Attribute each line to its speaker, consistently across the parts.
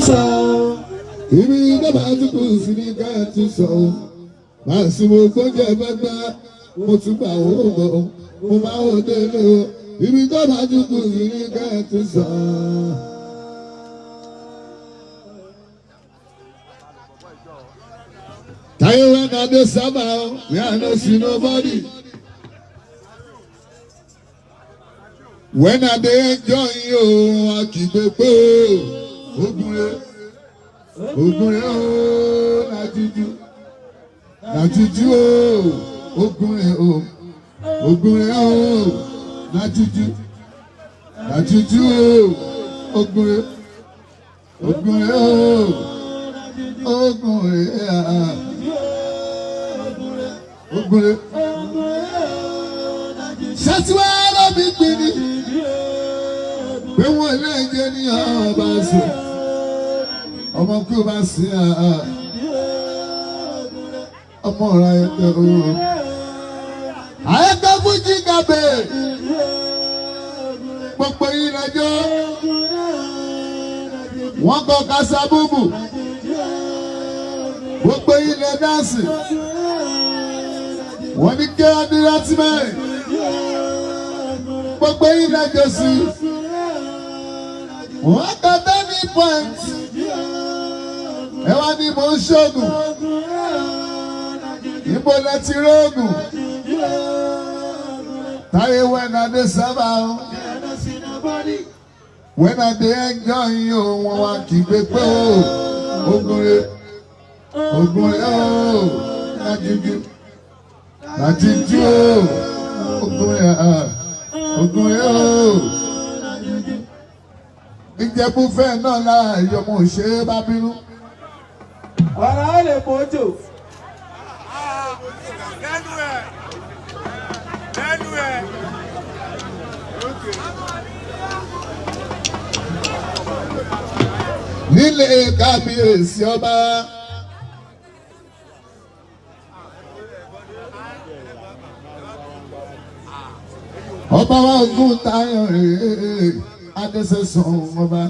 Speaker 1: sọ.
Speaker 2: Ibi dábàá tún kù sí ní ká tún sọ o. Màá sì wo gbọ́njẹ bá gbá, mo tún gbà ó bọ̀, mo máa ń délé o. Ibi dábàá tún kù sí ní ká tún sọ. Táyé when I dey sábà o, me I no see nobody. When I dey enjoy o, a kì í gbé pé o, ogun rẹ̀ ogun rẹ̀ o, na juju na juju o, ogun rẹ̀ o, ogun rẹ̀ o, na juju na juju o, ogun rẹ̀, ogun rẹ̀ o, ogun rẹ̀ ah, ogun rẹ̀. Ṣètìwárọ̀ mi gbin ni pé wọ́n lè jẹ́ ní ọba sùn ọmọ kí o bá sí ọmọ ọ̀rọ̀ ayẹyẹ o. Ayẹyẹ fújì gàbé gbogbo yìí lẹ́jọ́ wọ́n kọ kásábùbù gbogbo yìí lẹ́ dáǹsì wọ́n ní kí adúlá tí mẹ́rin gbogbo yìí lẹ́jọ́ sí wọ́n kọ tẹ́ni point ẹ wá ní mò ń ṣoògùn ibo lẹ ti róògùn táyé when I dey sábà o when I dey enjoy o wọn wá kí gbé pé o ogun rẹ ogun rẹ o na juju na juju o ogun rẹ ah, ogun rẹ o Ìjẹ̀bú fẹ́ náà láàyò mo ṣe é bá bínú.
Speaker 1: Ọ̀rọ̀ ó lè mójò.
Speaker 3: Lẹ́nu ẹ̀, lẹ́nu ẹ̀.
Speaker 2: Nílé kábíyèsí ọba. Ọba wa ogun tayọ rèé adéṣẹsàn ọba.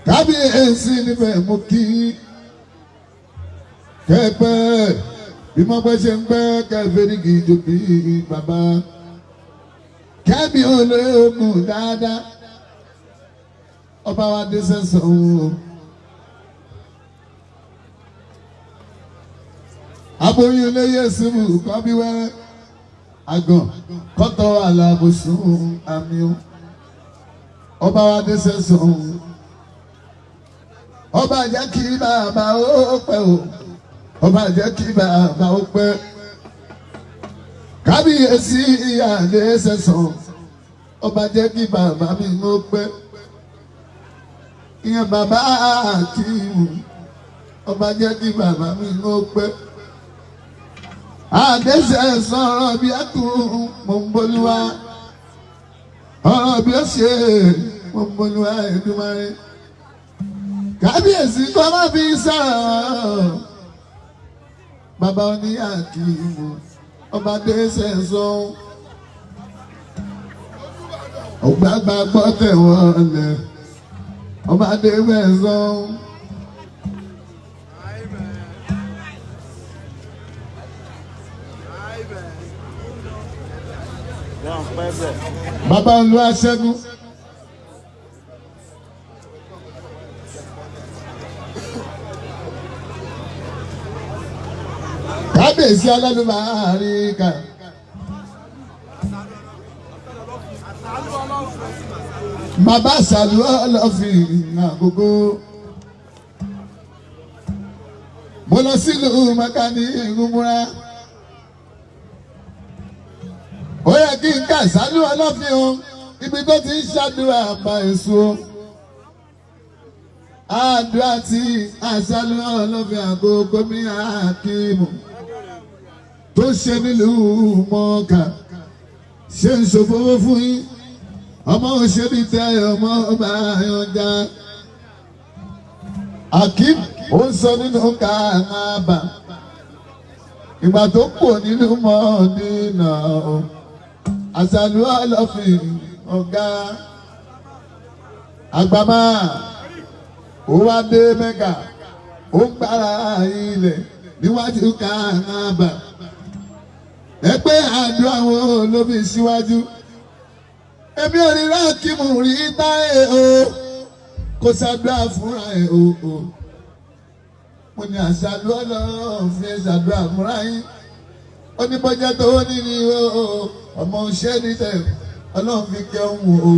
Speaker 2: Kábíyèsí nífẹ̀ẹ́ mú kí kẹ́pẹ́ bí mo pẹ́ ṣe ń pẹ́ kẹfẹ́rígì jòbí bàbá. Kẹ́mi olóògùn dáadáa ọba wa dé sẹ́sàn o. Aboyún iléyè símù kọ́ bí wẹ́rẹ́ àgàn kọ́tọ̀ alábòsùn àmì o. Ọba wa dé sẹ́sàn o. Ọba jẹ́ kí bàbá ó pẹ́ o. Ọba jẹ́ kí bàbá ó pẹ́. Kábíyèsí ìyá dé sẹ́sàn. Ọba jẹ́ kí bàbá mi ó pẹ́ ìyẹn bàbá Akíìmù ọba jẹ́ kí bàbá mi ó pẹ́. Àdéṣe sọ̀rọ̀ bí ẹkùn mò ń bolúwa ọ̀rọ̀ bí ó ṣe mò ń bolúwa Èdùmàrè. Kábíyèsí kọ́ má fi sọ̀rọ̀ bàbá oní Akíìmù ọba déṣe sọ. Ọ̀gbàgbà gbọ́ tẹ̀wọ́n lẹ̀ ọba débẹ̀ sọ. Bàbá Olúwa ṣẹ́gun. Kábíyèsí alálùbáríkà. Bàbá ṣàlù ọlọ́fin àgógó. Mo lọ sílùú Mẹ́kà ní ìgúnmúra. Ó yẹ kí n kà sálú ọlọ́fin o, ibi tó ti ń ṣàdúrà bá èso. Àdúrà tí àṣàlù ọlọ́fin àgógó mi àkímù tó ṣe nílùú Mọ́kà ṣe ń ṣòfófó fún yín ọmọ òṣèlú tẹ ọmọ ọba àyànjá Akeem ó ń sọ nínú Káàbà ìgbà tó kù nínú Mọ́dínà o àṣàlù ọlọ́fin ọ̀gá Àgbàmá ó wá dé Mẹ́kà, ó ń gbára ilẹ̀ níwájú Káàbà. Ẹgbẹ́ àdúrà wo ló fi síwájú? Èmi ò rí Rákìmù rí táyé o, kò ṣàdúrà fúnra ẹ̀ o o. Mo ní àṣàlù ọlọ́run fi ṣàdúrà fúnra yín. Ó ní bọ́jà tó ní ní o, ọmọ ṣẹ́ ní tẹ̀, ọlọ́run fi kẹ́hún o.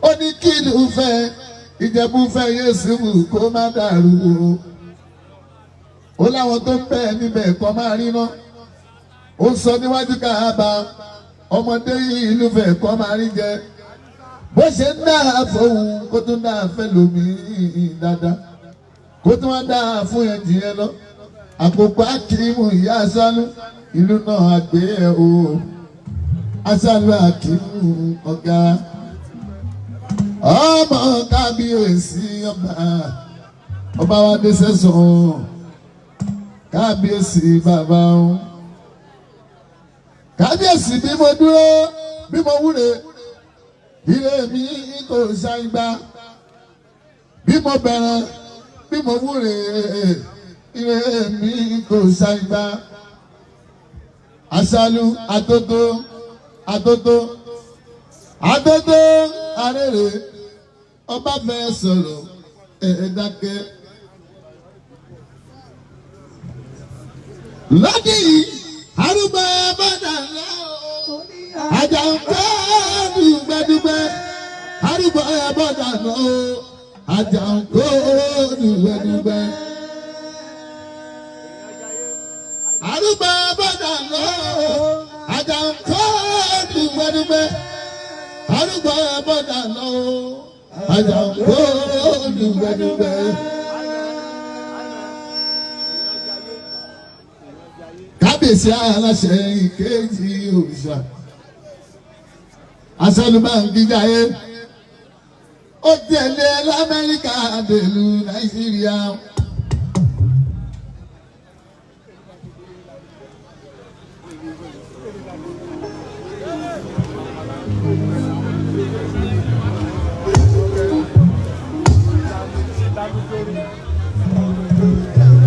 Speaker 2: Ó ní kí ìlú fẹ́, Ìjẹ̀bú fẹ́ Yéṣu kó má dàrú o. Ó láwọn tó ń bẹ̀ níbẹ̀ kọ́ máa rí ná. Ó sọ níwájú Káàbà, ọmọdé ìlú fẹ́ kọ́ máa rí jẹ. Bó ṣe ń dáa fóun kó tún dáa fẹ́ lómi dáadáa, kó tún wá dáa fún yẹn jì yẹn lọ. Àkókò Akíìmù ìyá Asálú, ìlú náà àgbé ẹ̀ o. Asálú Akíìmù ọ̀gá ọmọ kábíyèsí ọba, ọba wa dé sẹ́sàn kábíyèsí bàbá o. Kábíyèsí bí mo dúró bí mo wúre, ire mi kò ṣàìgbà. Bí mo bẹ̀rẹ̀ bí mo wúre, ire mi kò ṣàìgbà. Aṣálú atótó atótó atótó arére, ọba fẹ́ sọ̀rọ̀ ẹ̀ dákẹ́. Lọ́dún yìí arúgbó bàdà ńlá o, àjàǹkọ́ dùgbẹ́dùgbẹ́. Arúgbó bàdà ńlá o, àjàǹkọ́ dùgbẹ́dùgbẹ́. Arúgbó bàdà ńlá o, àjàǹkọ́ dùgbẹ́dùgbẹ́. Arúgbó bàdà ńlá o, àjàǹkọ́ dùgbẹ́dùgbẹ́. Kábíyèsí aláṣẹ ìkejì òrìṣà Asálùbáńgíjáyé ó tẹ̀lé l'Amẹ́ríkà dèlú Nàìjíríà.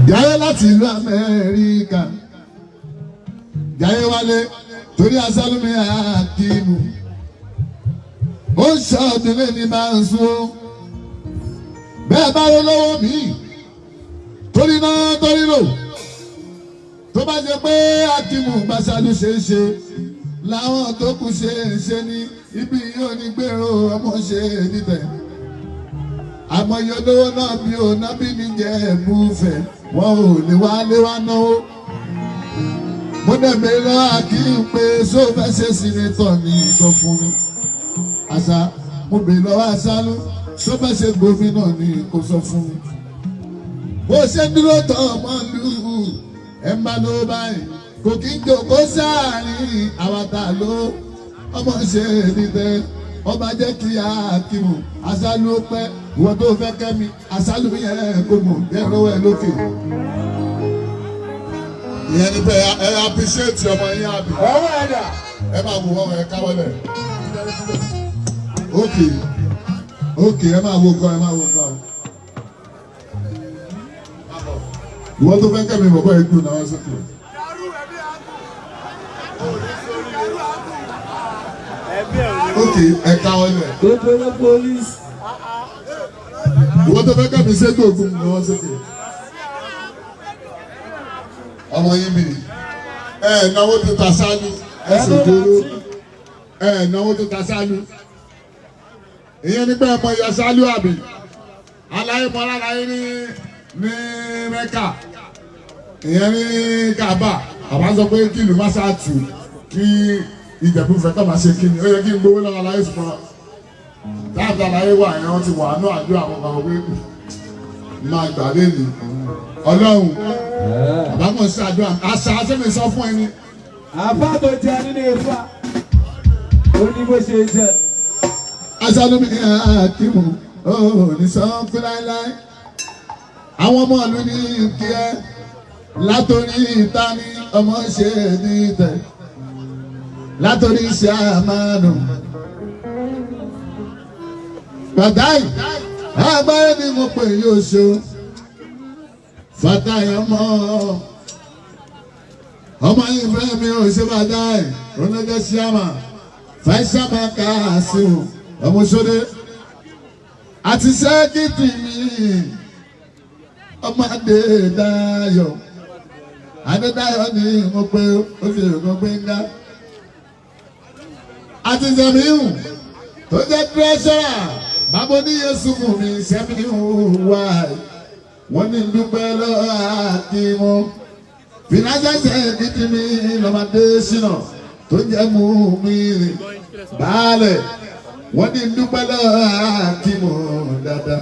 Speaker 2: Jáyé láti ìlú Amẹ́ríkà, Jáyé wálé torí Asálùmí Akíìmù ó ń ṣọ́ọ̀dún lẹ́ni máa ń sún ó. Bẹ́ẹ̀ bá rọ lọ́wọ́ mi torí náà torí lò tó bá ṣe pé Akíìmù Gbàsálù ṣe é ṣe làwọn tó kù ṣe é ṣe ní ibi yóò ní gbèrò ọmọ ṣe níbẹ̀. Àmọye olówó náà bí ò ná bí ní jẹ́ ẹ̀bùfẹ̀ wọn ò lè wá lé wá náwó. Mo dẹ̀bẹ̀ lọ Akíìmù pé só fẹ́ ṣe sínétọ̀ ní sọ fún mi. Àṣà mo bèèrè lọ́wọ́ Asálú só fẹ́ ṣe gómìnà ní kò sọ fún mi. Bó ṣe dúró tọ́ ọmọ lù ú ẹ̀ ń bá ló báyìí kò kí ń jòkó sáàrin àwàtà ló ọmọ ṣe níbẹ̀. Ọba jẹ́ kí Akíìmù Asálú ó pẹ́, ìwọ tó fẹ́ kẹ́mi Asálú yẹn kò mọ̀ jẹ́ lọ́wọ́ ẹ lókè. Ìyẹn ni pé ẹ appreciate ọmọ yín àbí.
Speaker 1: Ọwọ́ ẹ̀dà.
Speaker 2: Ẹ máa wò wọ́n ẹ káwọ́lẹ̀. Ok ok ẹ máa wo kan, ẹ máa wo kan. Ìwọ tó fẹ́ kẹ́mi bọ̀bọ̀ yìí dùn náà sókè. Ok ẹ káwọ́lẹ̀.
Speaker 1: Gbogbo police.
Speaker 2: Ìwọ tó fẹ́ kẹ́mi ṣẹ́gun ògùn náà sókè. Ọmọ yín mi ẹ náwó tó ta sálú ẹ sì dúró, ẹ náwó tó ta sálú. Ìyẹn nígbà ẹ mọ ìyá sálú àbí aláyé mọ aláyé ní ní Mẹ́kà, ìyẹn ní Káàbà. Àbá sọ pé kí ìlú má ṣáàtù kí Ìjẹ̀bú fẹ́ kọ́ máa ṣe kí ni ó yẹ kí n gbowó lọ́wọ́ aláyé, ṣùgbọ́n táàbù aláyé wà yẹn wọ́n ti wà ní àdúrà àwọn kan pé máa gbà lẹ́nu Ọlọ́run. Àbámọ̀ sí àdúrà àṣà àṣẹ́mi sọ fún ẹni.
Speaker 1: Àbá tó jẹ nínú ifá. Ó ní bó ṣe jẹ.
Speaker 2: Asálùmí Akíìmù ó ní sọ fún láéláé. Àwọn ọmọ ìlú ní kí ẹ látòrí ìta ní ọmọ ṣe ní tẹ̀. Látòrí iṣẹ́ àmánù. Fatai agbára ni mo pè yóò ṣe Fatai ọmọ ọmọ yìí fẹ́ mi ò ṣe Fatai onídjẹ́ ṣíàmà fàìṣàmà káàsì ọmọ ṣọdẹ àti sẹ́kìtì mi ọmọ Adédayọ̀ Adédayọ̀ ni mo pè ó sì rò pé ń dá àti sẹ́míhù tó jẹ́ tírẹ́ṣọ́rà bàbá oníyẹ̀sùn fún mi sẹ́míhù wá wọ́n ní dúpẹ́ lọ́wọ́ àkímọ́ fìlàjà sẹ́kìtì mi lọ́mọdé ṣìnà tó jẹ́ mú mi rìn baálẹ̀ wọ́n ní dúpẹ́ lọ́wọ́ àkímọ́ dáadáa.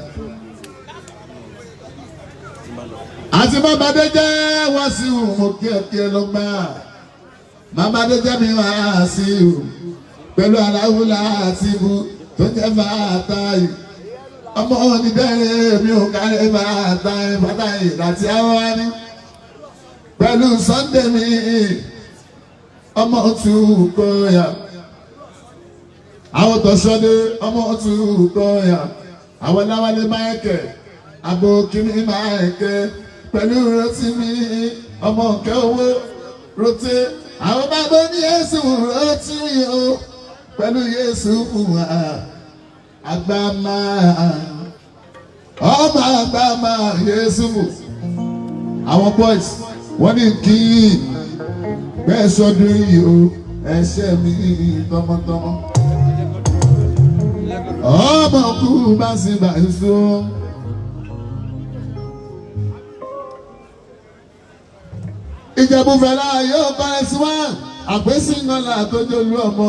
Speaker 2: Àti bàbá jẹ́ wá sí ìhùn mo kí ẹ kí ẹ lọ gbà bàbá jẹ́ mi wá sí ìhùn pẹ̀lú aláwùlà àti ibu tó jẹ́ fàtàyè ọmọ onídẹ́rẹ́ mi ò kárẹ́ fàtàyè fàtàyè láti àwọn ní pẹ̀lú Sunday mi ọmọ tún kọ́yà àwọn tọ̀sọ́dé ọmọ tún kọ́yà àwọn láwálé Michael àbòkíní Michael pẹ̀lú Rotimi ọmọ òkè owó rotí àwọn bàbá ní Yésù Rotimi o pẹ̀lú Yésù fún wa àgbà máa ọmọ àgbà máa Yésù àwọn boys wọ́n ní kí bẹ́ẹ̀ sọdún yìí o ẹ̀ṣẹ̀ mi tọmọtọmọ ọmọ kú bá sì bá so. Ìjẹ̀bú fẹ̀lá yóò kọ́rẹ́ sí wá àpèsè ńlá àtọ́jú olú ọmọ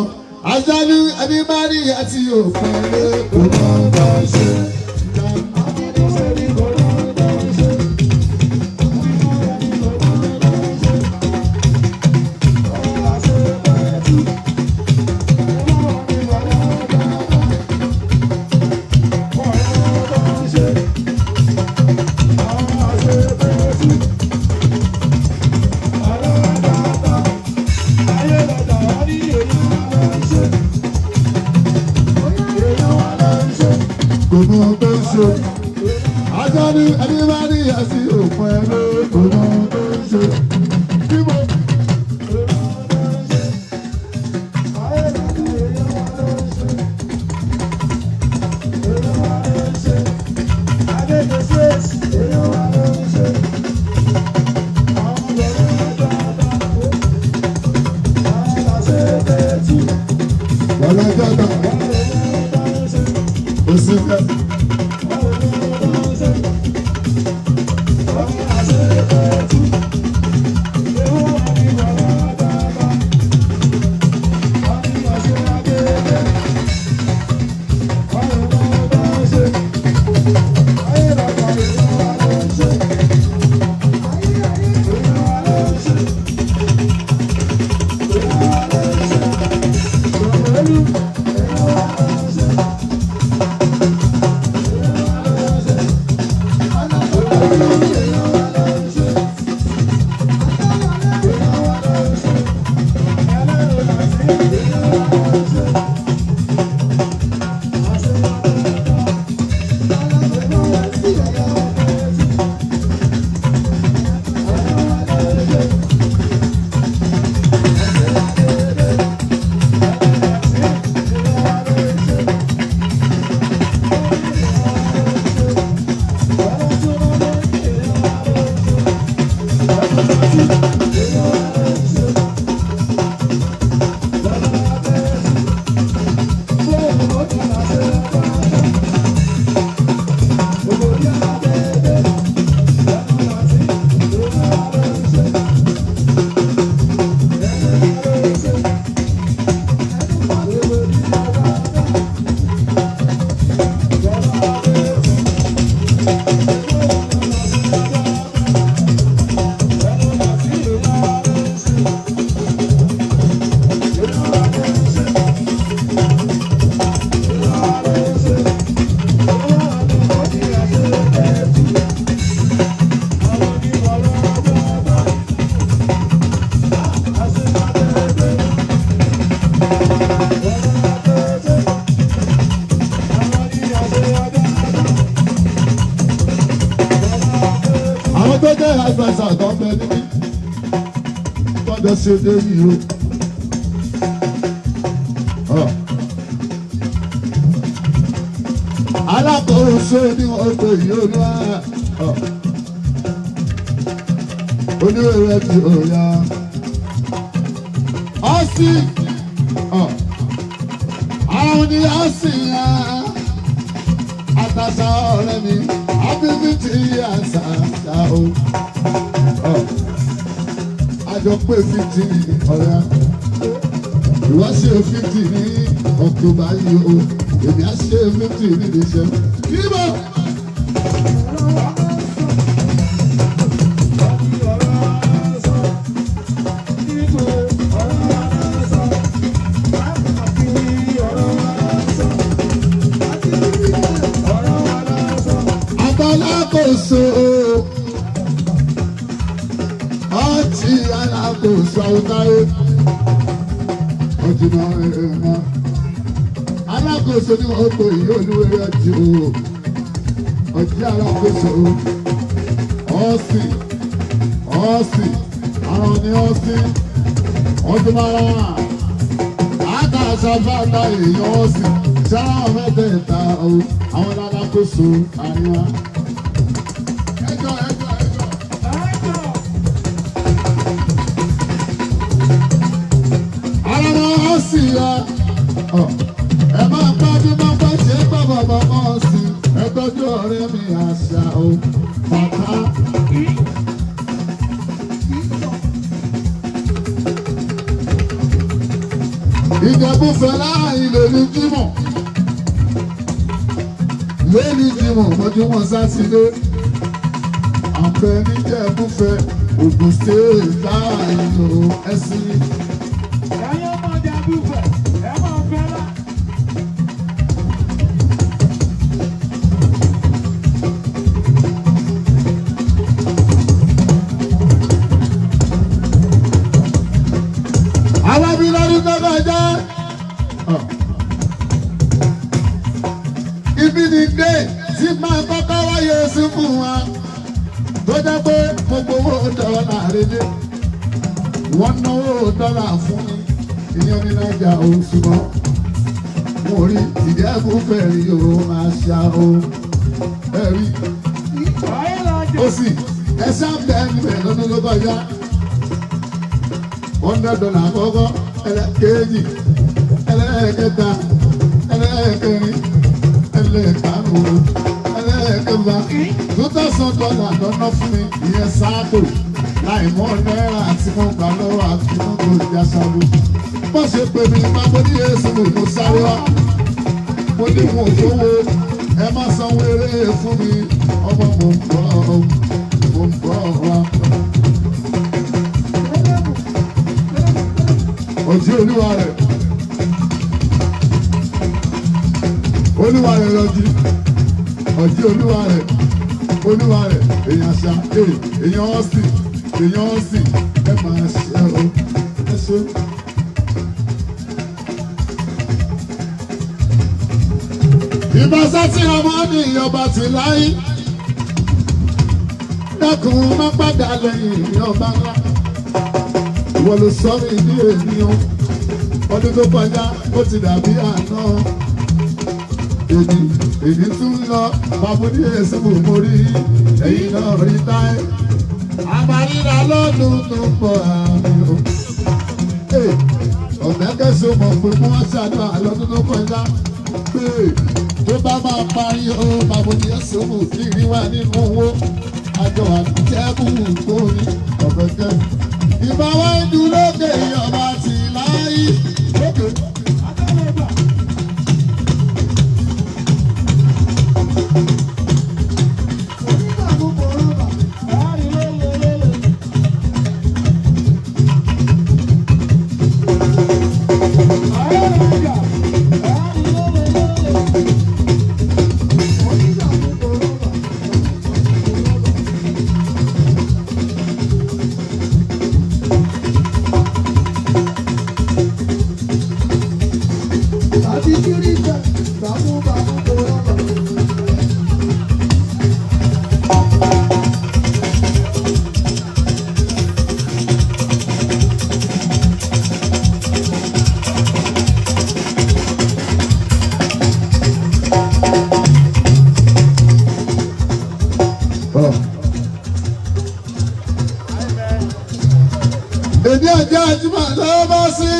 Speaker 2: aṣáájú ẹni bá rí àti òfin lé kò mọ́ bá ṣe. Kò mọ tó ń ṣe. Aṣáájú ẹni bá rí àti òfin lé kò mọ́ tó ń ṣe. Bí mo Ọlọ́jọ́ náà ó sì fẹ́. advisor tó ń bẹ níbí tọ́jọ́ ṣe dé yìí o. Alákòóso ní ọkọ̀ yìí olúwa oníwèrè ti òyà ọsì àwọn ni ọsì yá àtàṣà ọ̀rẹ́ mi àbíbí ti àṣà ṣá o àjọ pé 50 ọ̀rẹ́ ìwọ ṣe 50 ní October yìí o èmi á ṣe 50 ní December. Kíbo. Alákòóso ọtí alákòóso àwòtáyé ọjìnà ẹ̀ẹ̀mọ́ alákòóso ní wọ́n pè yí olúwere ọtí o ọtí alákòóso ọ̀sìn ọ̀sìn àrùn ní ọ̀sìn ọdúnmọ́ra àtàṣà bàtà èèyàn ọ̀sìn sáà mẹ́tẹ̀ẹ̀ta o àwọn alákòóso àríwá. Ẹjọ́ ẹjọ́ ẹjọ́. Ara wọn sì yá. Ẹ máa bá bí máa bá ṣe bá bàbá wọn sí. Ẹ tọ́jú ọ̀rẹ́ mi àṣà o. Bàtà. Ìjẹ̀bú fẹ́lá ìlòlú Jímọ̀. Lórí Jímọ̀ mọ́júmọ́ Sátidé. Àpẹ níjẹ̀búfẹ́ Ògùn State láàyò ẹ̀sìn.
Speaker 1: Ẹ̀yin ọmọ Ìjẹ̀bú-Fẹ̀, ẹ máa fẹ́ lá.
Speaker 2: Alábí lọ́dún tó kọjá. Ibi ni dé tí máa kọ́kọ́ wáyé sí fún wa. Tó jẹ́ pé gbogbo owó dọ́là relé. Wọ́n náwó dọ́là fún mi. Ìyẹn ní Naija ò ṣùgbọ́n. Mo rí Ìjẹ̀bú-Fẹ̀ rí o máa ṣá o. Ẹ rí ó sì ẹ sábẹ́ níbẹ̀ lọ́dún tó kọjá. $100 àkọ́kọ́, ẹlẹ́ẹ̀kejì, ẹlẹ́ẹ̀kẹta, ẹlẹ́ẹ̀kẹrin, ẹlẹ́ẹ̀karùn-ún, ẹlẹ́ẹ̀kẹfà. $2,000 lọ́nà fún mi, ìyẹn sáàtò láì mọ́ náírà tí mo gbà lọ́wọ́ àti mọ́tò ìjàsáwó. Bó ṣe pè mí pápó ní èsì mo sáré wá. Mo ní mo fowó, ẹ má sanwó eré fún mi, ọmọ mo ń bọ̀ mo ń bọ̀ wá. Ọtí olúwa rẹ̀ olúwa rẹ̀ lọ́jí ọtí olúwa rẹ̀ olúwa rẹ̀ èèyàn ṣá èèyàn ọ̀sìn èèyàn ọ̀sìn ẹ máa ṣe o ẹ ṣe. Ìbáṣá tí ọmọ ní ìyọba ti láyé dákun má padà lẹ́yìn ìyọba ńlá. Ìwọ ló sọ mí ní ènìyàn ọdún tó kọjá ó ti dàbí àná èdè èdè tún lọ bàbá ní èsì mò rí ẹ̀yìn náà rí táyé àmàlíra lọ́dún tó ń bọ̀ àmì o. Ọ̀nà kẹsàn-án mọ̀ pé mo wá ṣàdúrà lọ́dún tó kọjá pé tó bá máa parí o bàbá ní èsì mò kiri wá nínú owó àjọ àtẹ́kù gbóni ọ̀bẹ̀kẹ́. Ìbáwá ìdúrókè ọba ti láyé lókè. Ẹjẹ́ àjùmọ̀ lọ́wọ́ bá sí.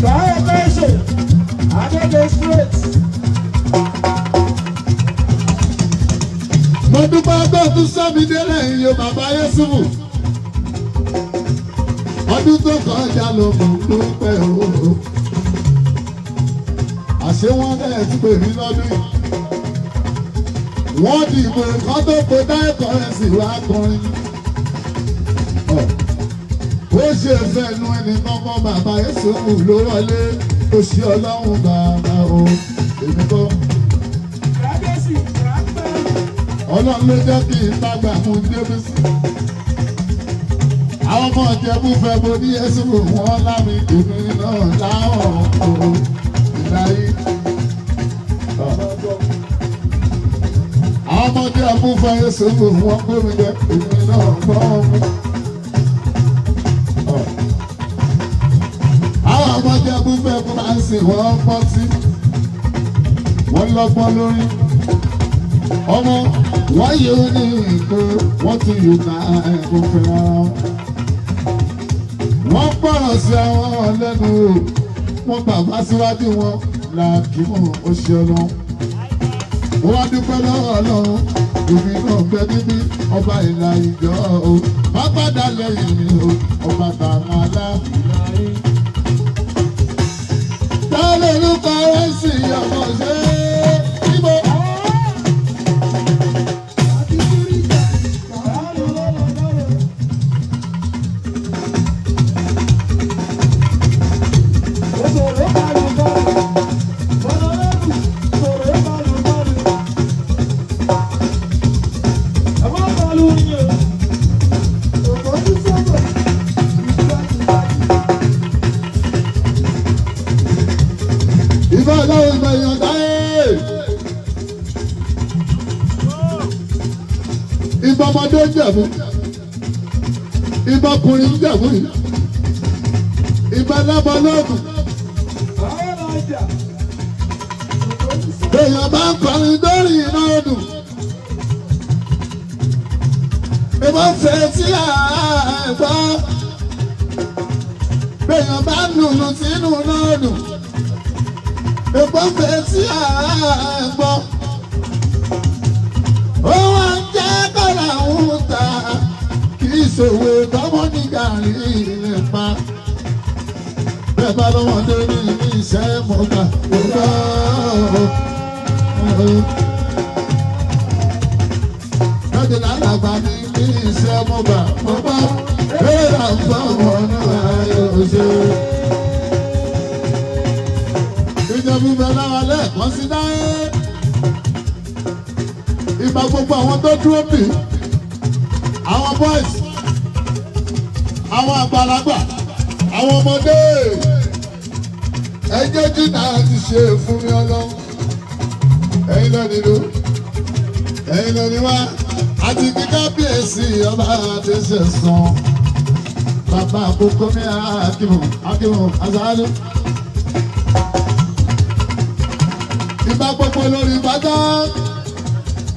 Speaker 1: Báyọ̀ Mẹ́sẹ̀, Adége straight.
Speaker 2: Mo dúpẹ́ tó tún sọ́mi délẹ̀ iye bàbá Yẹ́sùfù. Ọdún tó kọjá ló mọ̀ ń dúpẹ́ o. Àṣé wọ́n dẹ̀ ti pè mí lọ́dún yìí. Wọ́n dìbò kan tó pe dáìkọ̀ rẹ̀ sì wá kọrin. Ó ṣe fẹ́nu ẹnì kankan bàbá Yẹ́sùfù ló wọlé. Ó ṣe Ọlọ́run bàbá o. Èmi kọ́.
Speaker 1: Kábíyèsí, ráńpẹ́.
Speaker 2: Ọlọ́run ló jẹ́ kí n bá mú débi sí. Àwọn ọmọ Ìjẹ̀bú fẹ́ bo ní Yẹ́sùfù wọn lámì èmi náà láwọn o ìláyé. Àwọn ọmọ Ìjẹ̀bú fẹ́ Yẹ́sùfù wọn gbómi jẹ èmi náà gbọ́ mú. Àwọn ọmọ Ìjẹ̀bú fẹ́ fúráǹsì wọ́n pọ́ sí. Wọ́n lọ́gbọ́n lórí ọmọ wọ́n yóò ní ìkó wọ́n ti yóò ká ẹ̀kọ́ fẹ́ra wọn. Wọ́n gbọ́rọ̀ sí àwọn lẹ́nu o wọ́n bàbá síwájú wọn làkìmọ̀ oṣù ọlọ́run. Mo wá dúpẹ́ lọ́wọ́ Ọlọ́run èmi náà gbẹ níbí ọba ìlà ìjọ o má padà lẹ́yìn mi o ọba tàwọn alá. Tálẹ̀ ló kọ́ ẹ́ sí ọmọ ṣe é níbo. Ìbá ọlọ́run ìgbà èèyàn táyé. Ìbá ọmọdé ń jẹ̀bú. Ìbá ọkùnrin ń jẹ̀bú yìí. Ìbá lábọ́ lóògùn. Èèyàn bá ń kọrin dórí iná ọdún. Ìbá fẹ́ tí àgbọ̀. Èèyàn bá ń lùlù sínú iná ọdún. Ìbá fẹ́ tí àgbọ̀. Ó wá ń jẹ́ kọ́là ń ta. Kì í ṣòwò tọmọ ní gàrí ilé pa. Bẹ́ẹ̀ bá lọ́mọdé ní ilé iṣẹ́ mọ́ta, ó gbọ́. Lọ́dún lálàgbà ní ilé iṣẹ́ mọ́ta, mo gbọ́. Eré là ń fọ́ ọmọ náà yóò ṣe. Ìjọba ìbẹ̀ lára lẹ́ẹ̀kan sí dáhẹ́. Ìbá gbogbo àwọn tó dúró bì, àwọn boys, àwọn àgbàlagbà, àwọn ọmọdé. Ẹjẹ́ jìnnà ti ṣe fún mi ọlọ́run. Ẹ̀yin lọ nílùú, ẹ̀yin lọ níwá, àti kíkà bíyèsí ọba àti ṣẹ̀sán. Bàbá àkókò mi Akimu, Akimu, Azalu. Ìbá gbogbo lórí bàtà,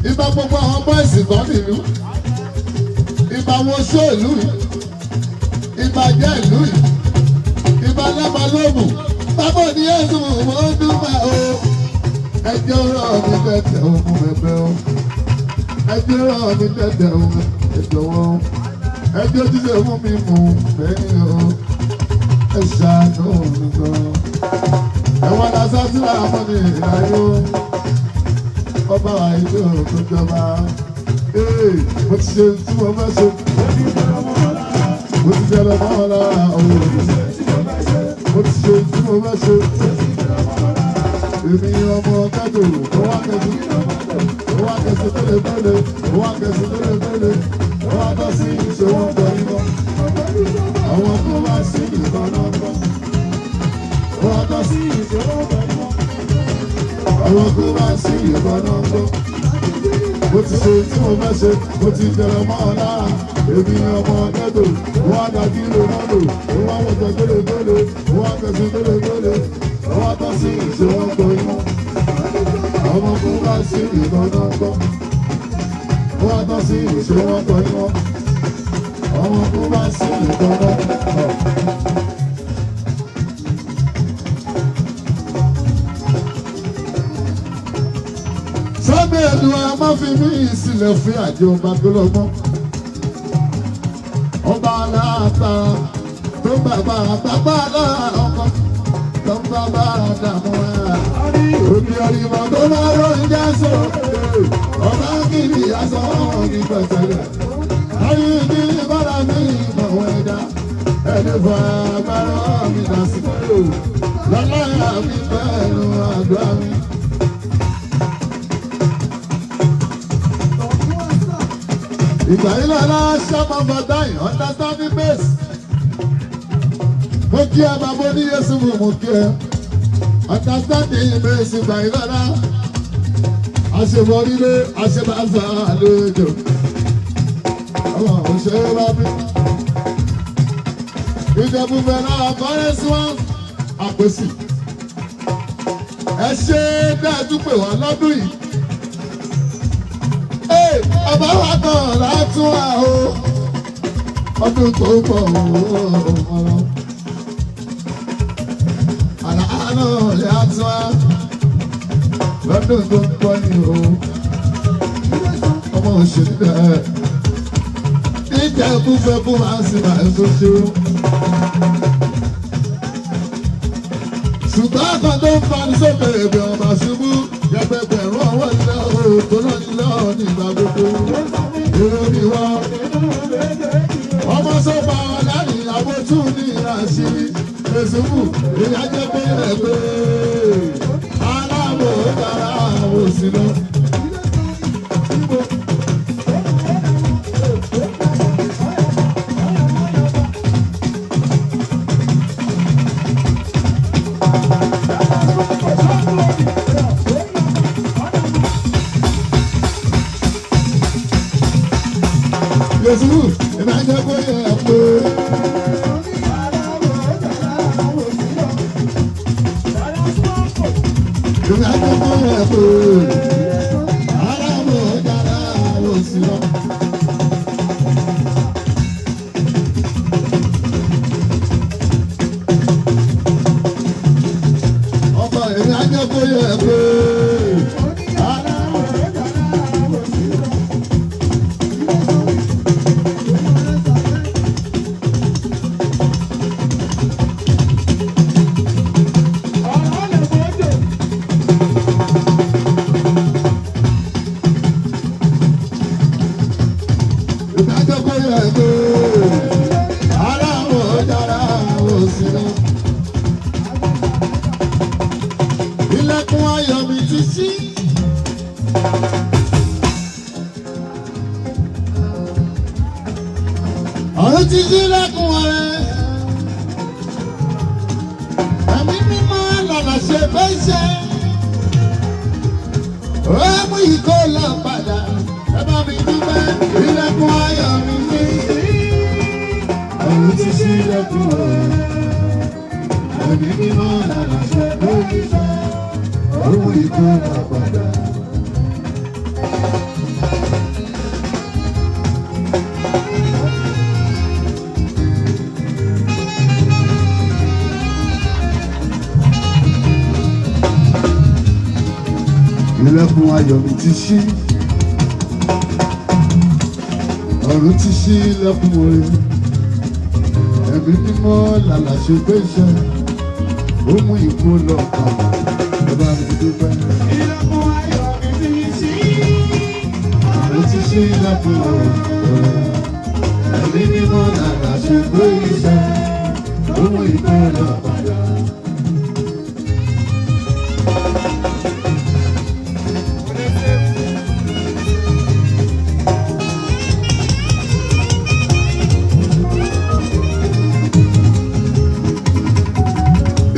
Speaker 2: ìbá gbogbo àwọn bọ́ìsì kan nílùú, ìbá wọn ṣó ìlú yìí, ìbá jẹ́ ìlú yìí, ìbá lábàlóògùn, bábọ̀ ní ẹ̀sùn mọ́ dúpẹ́ o. Ẹjọ́ rọ̀ mí tẹ̀tẹ̀ òun bẹ̀bẹ̀ o. Ẹjọ́ rọ̀ mí tẹ̀tẹ̀ òun ẹ̀jọ̀ wọn. Ẹjọ́ jíjẹ fún mi mú bẹ́ẹ̀ o. Ẹ ṣàánú mi gan. Ẹ̀wọ̀n lásán sí àwọn ní ìlàyé o. Ọba àìjọ tó jọba. Ee, mo ti ṣe tí mo fẹ́ ṣe. Mo ti ṣe lọ mọ́ lára òun. Mo ti ṣe tí mo fẹ́ ṣe. Èmi ọmọ kẹ́dù, ó wá kẹ́sì, ó wá kẹ́sì tẹ́lẹ̀tẹ́lẹ̀, ó wá kẹ́sì tẹ́lẹ̀tẹ́lẹ̀, ó wá bọ́ sí ìṣòwò ọ̀gbọ̀n ìbọn. Àwọn kan wá sí ìbọn náà gbọ́. Ó wá bọ́ sí ìṣòwò ọ̀gbọ̀n ìbọn. Àwọn kan wá sí ìbọn náà gbọ́. Mo ti ṣe tí mo fẹ́ ṣe, mo ti jẹrọ mọ́ ọ lára. Èmi ọmọ kẹ́dù, ó wá dàbí Ronaldo, ó wá wọ̀jọ̀ gbélé-gbélé, ó wá kẹ́sì tẹ́lẹ̀tẹ́lẹ̀, Ọwọ́ tó sí ìṣe wọn gbọ́ yín. Ọmọ kú bá sí ìbọn náà gbọ́. Ọwọ́ tó sí ìṣe wọn gbọ́ yín. Ọmọ kú bá sí ìbọn náà gbọ́. Sábẹ́ ẹ̀dùn a máa fi mí ìsìlẹ̀ fún àjọ ọba tó lọ́gbọ́n. Ọba aláàtà tó bàbá bàbá aláàkọ́ tó ń bàbá dààmú ẹ̀. Òbí ọ̀rìnmọ̀ tó máa rọrùn já sọ. Ọba kìlì aṣọ ní pẹ̀sẹ̀lẹ̀. Ayé ní bára mi ìmọ̀ ẹ̀dá. Ẹni fún agbára mi dà sí. Lọ́lá mi pẹ̀lú àdúrà mi. Ìgbà yìí lọ́la ṣọ́mọ bàtà yìí understanding base. Mo kí ẹ bàbá oníyẹsù mú mo kí ẹ. Understanding base ìgbà yìí lọ́la. Àṣebọ̀rílé àṣebàṣà àlejò. Àwọn òṣèré bá bí. Ìjẹ̀bú fẹ́lá àkọ́rẹ́ sí wọn. Àpèsì. Ẹ ṣe dájú pé wà lọ́dún yìí. Ọba wa kan látún wá o, ọdún tó bọ̀ ọ̀rọ̀. Àlàánú lè á tún wá lọ́dún tó ń bọ̀ ni o. Ọmọ òṣèlú bẹ́ẹ̀. Ìjẹ̀bú fẹ́ kó máa sì máa ń soso. Ṣùgbọ́n kan tó ń fani sókè èbè ọ̀bà ṣubú yẹpẹpẹ̀rún ọwọ́ ilẹ̀ òòtó náà nílẹ̀ nígbà gbogbo. Èrò ni wọ́n. Ọmọ sọ́ba ọ̀làní àbótú ní ìrànṣírí. Èsùkù ìyá jẹ́ pé ẹgbẹ́. Aláàbò dára òsì lọ. Yẹ̀sùkù ìyá jẹ́ pé ẹgbẹ́. Ìyá jẹ́ pé ẹgbẹ́. Aláàbò dára òsì lọ. Ọba ìyá jẹ́ pé ẹgbẹ́. Ìdájọ́ pé ẹgbẹ́ aláwọ̀ dára òsì lọ. Ilẹ̀kùn ayọ̀ mi ti ṣí. Ọ̀run ti ṣí lẹ́kùn ọ̀rẹ́. Ẹ̀mí mímọ́ lọ́nà ṣe fẹ́ ṣe. Ó mú ìkó lọ padà. Ẹ bá mi dúpẹ́. Ilẹ̀kùn ayọ̀ mi ti ṣí. Ọ̀run ti ṣí lẹ́kùn ọ̀rẹ́. Ẹ̀mí mímọ́ lọ́nà ṣe fẹ́ ṣe. Ó mú ìkó lọ padà. Ilẹ̀kùn ayọ̀ mi ti ṣí. Ọ̀run ti ṣí ilẹ̀kùn orin. Ẹ̀mí mímọ́ làlà ṣe pé iṣẹ́. Ó mú ìkó lọ padà. Ẹ bá mi dúpẹ́.
Speaker 1: Ilẹ̀kùn ayọ̀ mi ti ṣí.
Speaker 2: Ọ̀run ti ṣí ilẹ̀kùn orin. Ẹ̀mí mímọ́ làlà ṣe pé iṣẹ́. Ó mú ìkó lọ padà.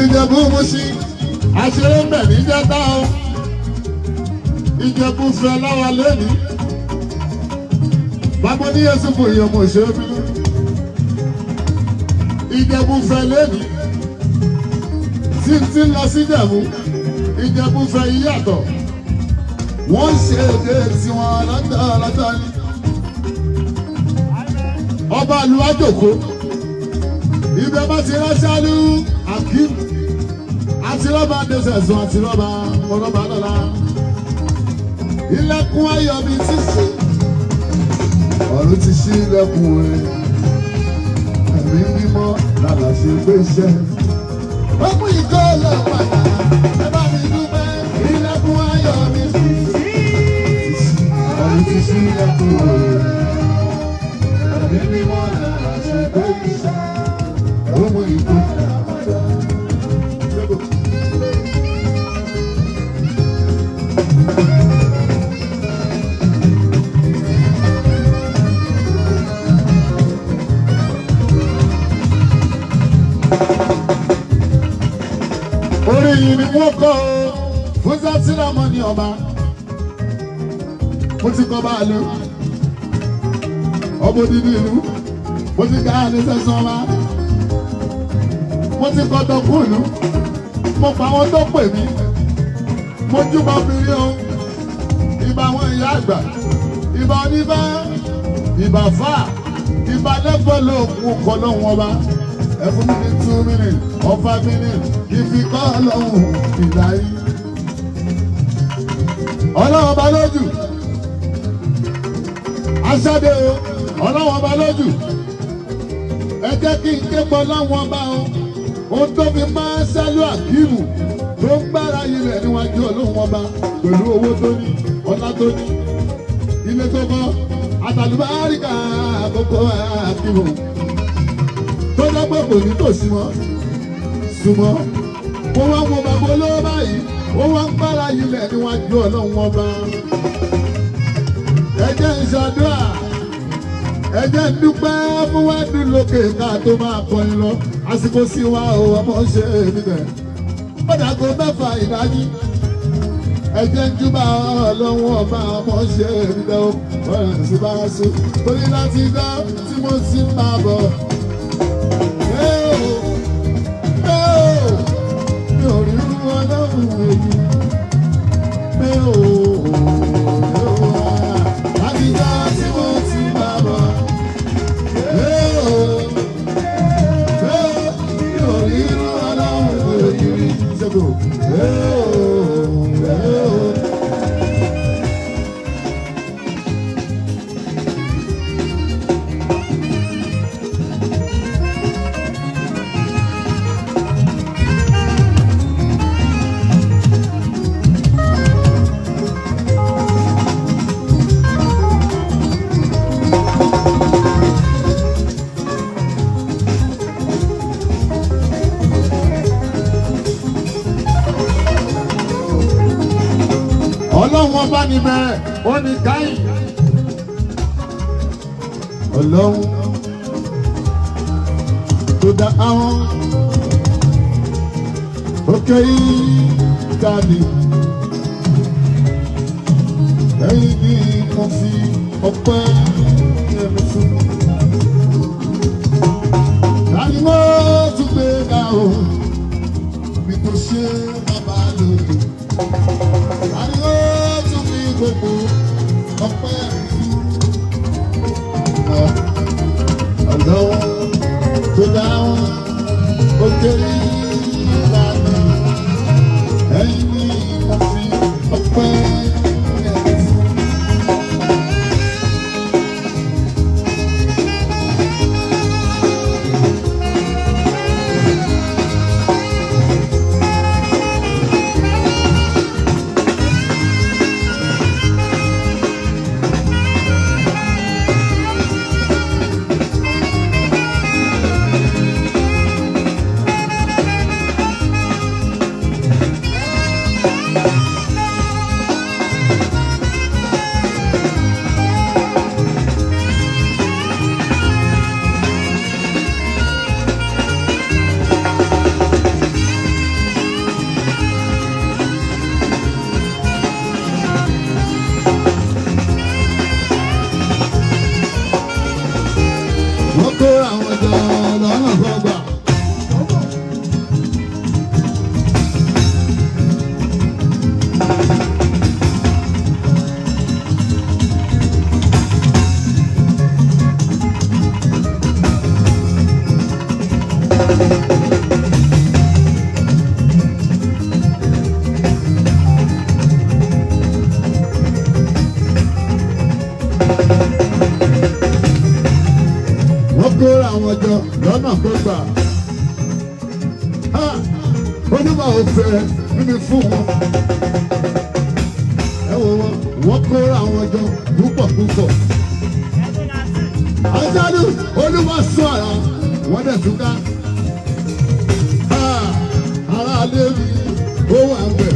Speaker 2: Ìjẹ̀bú Mùṣín àṣírí ń bẹ̀ ní jẹ́ta o. Ìjẹ̀bú fẹ́ láwa lónìí. Bàbá ní Yẹ́sùfù ìyọ̀mọ̀ òṣèré bínú. Ìjẹ̀bú fẹ́ lónìí. Tí n ti lọ sí Ìjẹ̀bú, Ìjẹ̀bú fẹ́ yíyàtọ̀. Wọ́n ṣe èdè tiwọn lọ́tọ̀ lọ́tọ̀ ni. Ọba ìlú àjòkó. Ibẹ̀ bá ti ránṣẹ́ ní Akeem. Àti rọ́bà dẹ́sẹ̀sùn àti rọ́bà ọlọ́ba lọ́la. Ilẹ̀kùn ayọ̀ mi ti ṣí. Ọ̀run ti ṣí ilẹ̀kùn rẹ̀. Ẹ̀mí mímọ́ làlà ṣe gbé iṣẹ́. Ó mú ìkọ́ lọ padà. Ẹ bá mi dúpẹ́. Ilẹ̀kùn ayọ̀ mi ti ṣí. Ọ̀run ti ṣí ilẹ̀kùn rẹ̀. Ẹ̀mí mímọ́ làlà ṣe gbé iṣẹ́. Ó mú ìkọ́ lọ padà. Orí yìí ni wọ́n kọ́ o fún sátìrámọ́ ní ọba. Mo ti kọ́ báàlú ọmọ odidi ìlú, mo ti ká ní sẹ́sán ọba, mo ti kọ́ tọkùnù, mo pa àwọn tó pè mí, mo júbọ obìnrin o, ìbà àwọn ìyá àgbà, ìbà oníbà, ìbà fà, ìbà lẹ́fọ̀ọ́ lóògùn kọ́ lóhùn ọba. Ẹ fún mi ní 2 minutes or 5 minutes kí fi kọ́ lóhùn ìlà yìí. Ọlọ́run ọba lójú aṣáde o, ọlọ́run ọba lójú. Ẹ jẹ́ kí n ké pọ̀ láwọn ọba o. Ohun tó fi máa ń ṣálú Àkíìmù tó ń gbára ilẹ̀ níwájú ọlọ́run ọba pẹ̀lú owó tó ní, ọlá tó ní, ilé tó kọ́, àtàlùbáríkà àkókò Àkíìmù tó dápẹ́ kò ní tòsí mọ́ súnmọ́. Mo wá wo bàbá olówó báyìí, ó wá ń gbára ilẹ̀ níwájú ọlọ́run ọba. Ẹ jẹ́ ń ṣàdúrà, ẹ jẹ́ ń dúpẹ́ fún wẹ́ẹ̀dù lókè ká tó máa kọrin lọ. Àsìkò sí wa ò ọmọ ṣe níbẹ̀. Ó dàgó 6 ìdájí. Ẹ jẹ́ ń júbà ọlọ́run ọba ọmọ ṣe níbẹ̀ o. Ọ̀rọ̀ sì bá a sùn. Torí láti dá tí mo sì máa bọ̀. Mi ò rí irú ọlọ́run èyí. Mi ò láti dá tí mo ti máa bọ̀. Mi ò rí irú ọlọ́run èyí rí. Ṣẹ́gun. Ọlọ́run ọba ní bẹ̀rẹ̀, ó ní káyìn. Ọlọ́run tó dá àwọn òkè ìkànnì. Ẹ̀yin ni mo fi ọpẹ́ ẹ̀mí fún. Tani mo tún gbé ga o, bí kò ṣe bàbá lòdì. Tani ó tún fi gbogbo ọpẹ́ fún. Ọlọ́run tó dá wọn òkè ìlànà. Ẹ̀yin ni mo fi ọpẹ́ ẹ̀mí fún. kóra wọn jọ lọ́nà gbọ́gbà. Olúwa ò fẹ́ mímí fún wọn. Ẹ wo wọn, wọ́n kóra wọn jọ púpọ̀ púpọ̀. Aṣáájú Olúwa sọ ara wọ́n dẹ̀ túká. Ará ilé mi ó wà bẹ̀.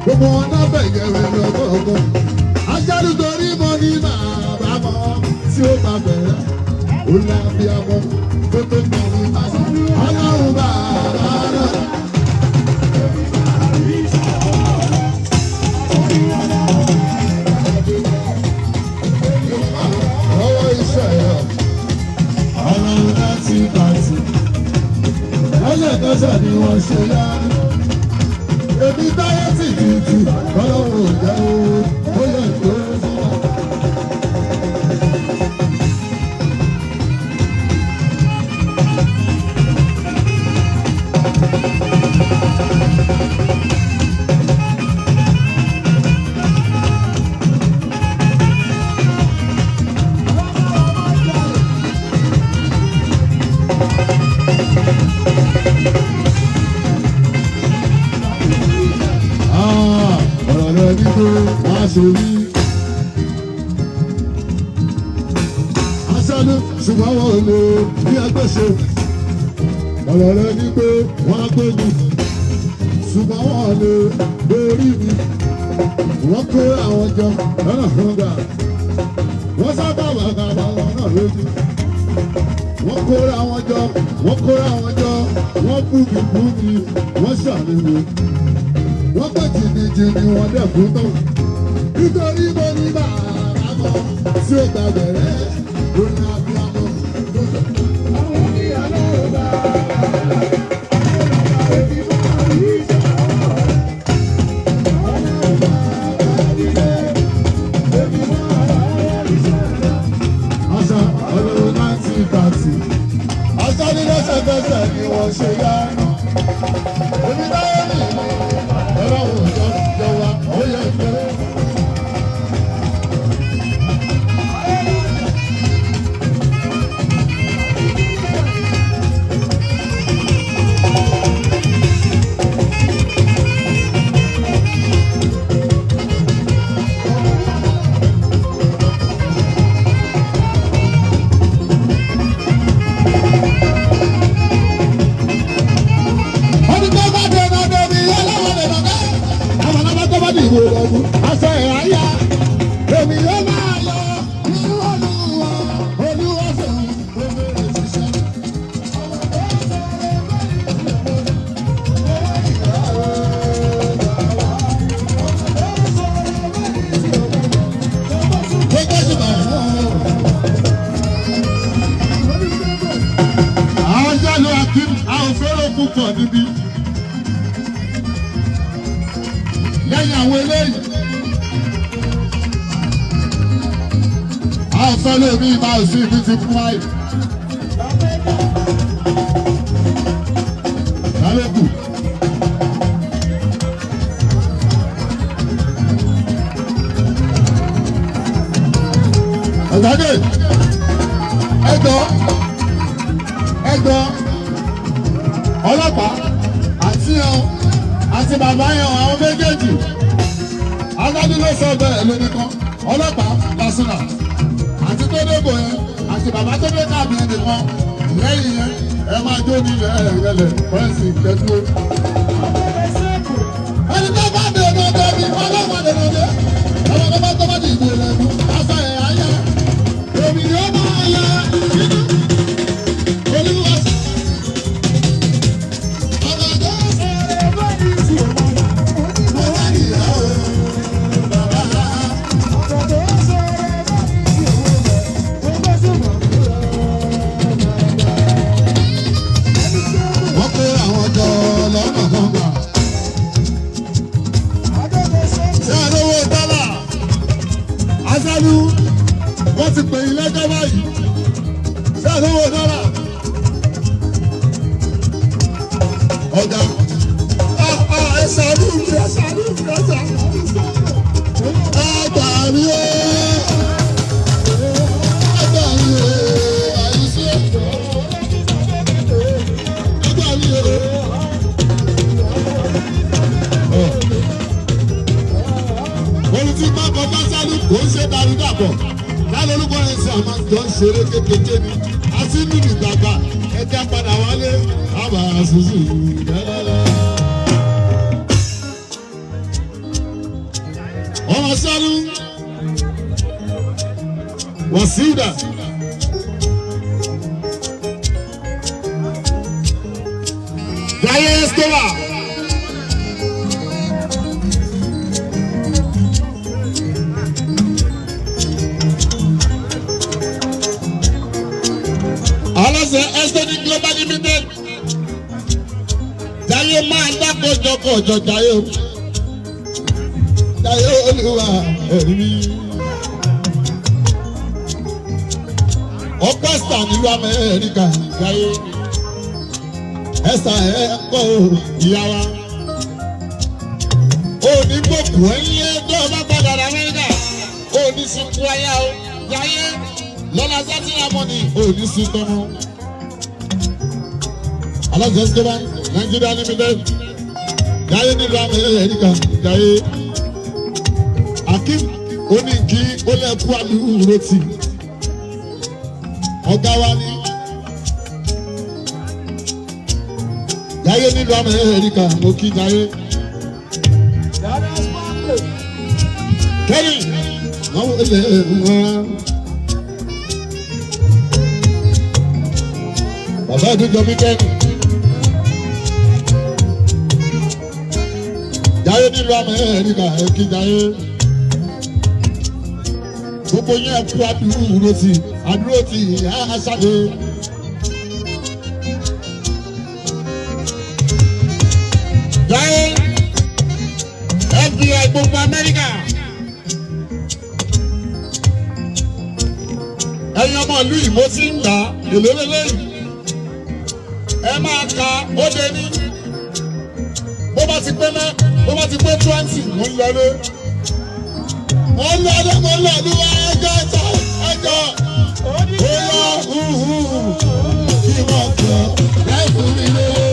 Speaker 2: Gbogbo wọn náà bẹ̀ yẹ̀rẹ̀ lọ́gọ́gọ́. Aṣáájú torí mo ní bàbá mọ́ tí ó bá bẹ̀rẹ̀. Ó lábí amọ́ tó tó mọ̀ ní Ọlọ́run bàbá náà. Ọwọ́ iṣẹ́ ẹ̀ ọlọ́run láti bàtì. Lọ́sẹ̀kọsẹ̀ ni wọ́n ṣe yá. Èmi táyé tì tì tì, ọlọ́run ò jẹ́ o, ó yẹ kó o sọ. Ọ̀rọ̀ rẹ̀ ní pé wọ́n á ṣe rí. Aṣáájú ṣùgbọ́n wọn ò lè bí ẹgbẹ́ ṣe. Ọ̀rọ̀ rẹ̀ ní pé wọ́n á gbógun. Ṣùgbọ́n wọn ò lè borí mi. Wọ́n kó àwọn jọ lọ́nà fún gbà. Wọ́n sábà wà kàbà wọn náà lójú. Wọ́n kóra wọn jọ, wọ́n kóra wọn jọ, wọ́n bú mi bú mi, wọ́n ṣàlùwò. Wọ́n pẹ̀ jìnnìjìnnì wọn dẹ̀ kú tán. Nítorí mo ní bàbá mọ́ tí ó gba bẹ̀rẹ̀ lórí abiyamọ. Àṣà ọlọ́run 1930. Àṣà ní lẹ́sẹ̀kẹsẹ̀ ni wọ́n ṣe yá. Èmi táyé nìyí, ọlọ́run jọ jọ wa, ó yẹ ìfẹ́. Ọdún tó bá dé náà débi ọlọ́wọ́ lè lọ bẹ́ẹ̀. Àwọn ọlọ́wọ́ tó bá dìbò lọ́dún, aṣọ ìráyà. Èmi yóò máa lọ nínú Olúwa, Olúwa sọ̀rọ̀, omi rẹ̀ ṣiṣẹ́. Gbogbo ṣùgbọ́n fún ọ. Àjálù Akim, a ò fẹ́ràn púpọ̀ níbí. Lẹ́yìn àwọn eléyìí. A ò fẹ́ lómi ìbá òsì ibi ti fún wáyé. Lálẹ́kù. Ọ̀gáde, ẹ̀dọ́ ẹgbọ́ ọlọ́pàá àti ẹ̀hún àti bàbá ẹ̀hún àwọn méjèèjì adájú ló sọ bẹ́ẹ̀ lónìí kan ọlọ́pàá lásìnà àti tó débò yẹn àti bàbá tó dé káàbì yẹn nìkan lẹ́yìn yẹn ẹ máa jó nílẹ̀ ẹ̀rẹ̀lẹ̀ fẹ́ǹsì kẹ́dúró. Ẹni tó bá dé ọdún ọdún mi ọlọ́pàá dé ọdún ọdún ọmọ tó bá dìbò lẹ́nu aṣọ ẹ̀ ayá èmi ni ó máa yá nínú. Olúwa ọba tó mo wá nìyá o bàbá. Wọ́n pé àwọn jọ lọ́nà kan gbà. Ṣé ẹ lówó dọ́là? Aṣáájú, wọ́n ti pè yín lẹ́jọ́ báyìí. Ṣé ẹ lówó dọ́là? Ọ̀gá, ẹ ṣàánú mi, ẹ ṣàánú mi, ẹ ṣàánú mi. Ẹ gbà mí o. Ẹ gbà mí o. Àyùsí o. ṣeré kékeré ni a sì ń lùlù gbàgbà ẹja padà wálé àbá ṣùṣù lẹ́lẹ́lẹ́. Ọmọ sọ́nù wàsíùdà. Jaiye Escobar. Aláṣẹ Estonic Global Limited. Jaiye máa dákọ̀jọkọ̀jọ Jaiye o. Jaiye olúwa ẹ̀rí mi. Ọ̀pọ̀ ẹ̀sà nílùú Amẹ́ríkà Jaiye. Ẹ̀sà ẹ̀ ń kọ́ ìyá wa. Òní gbòkú ẹ̀yìn tó bá padà rà Amẹ́ríkà. Òní sunkún ayá o. Jaiye lọ́la sátìrà mọ́ni òní sunkún ọmọ. Aláṣẹ Escobar Nigeria Limited. Jaiye nílùú Amẹ́ríkà Jaiye. Akim oníkì ó lẹ́kú àdúró tì. Ọ̀gá wa ní. Jaiye nílùú Amẹ́ríkà mo kí Jaiye. Kẹ́rì wọ́n wọlé wọn. Bàbá àdúgbò mi kẹ́rì. Jaiye nílùú Amẹ́ríkà ẹ kí Jaiye. Gbogbo yẹn kú àdúró tì àdúró tì àṣàdé. Jaiye FBI gbogbo Amẹ́ríkà. Ẹ̀yin ọmọ ìlú yìí mo ti ń gbà èlò lélẹ́yìn. Ẹ máa ka ó dé ní. Bó bá ti pé mẹ́, bó bá ti pé 20, mo ń lọlé. Mo ń lọlé, mo ń lọlé wá ẹjọ́ ẹjọ́ ẹjọ́. Ó lọ hùhù kí wọ́n kọ́. Ẹ fún mi lówó,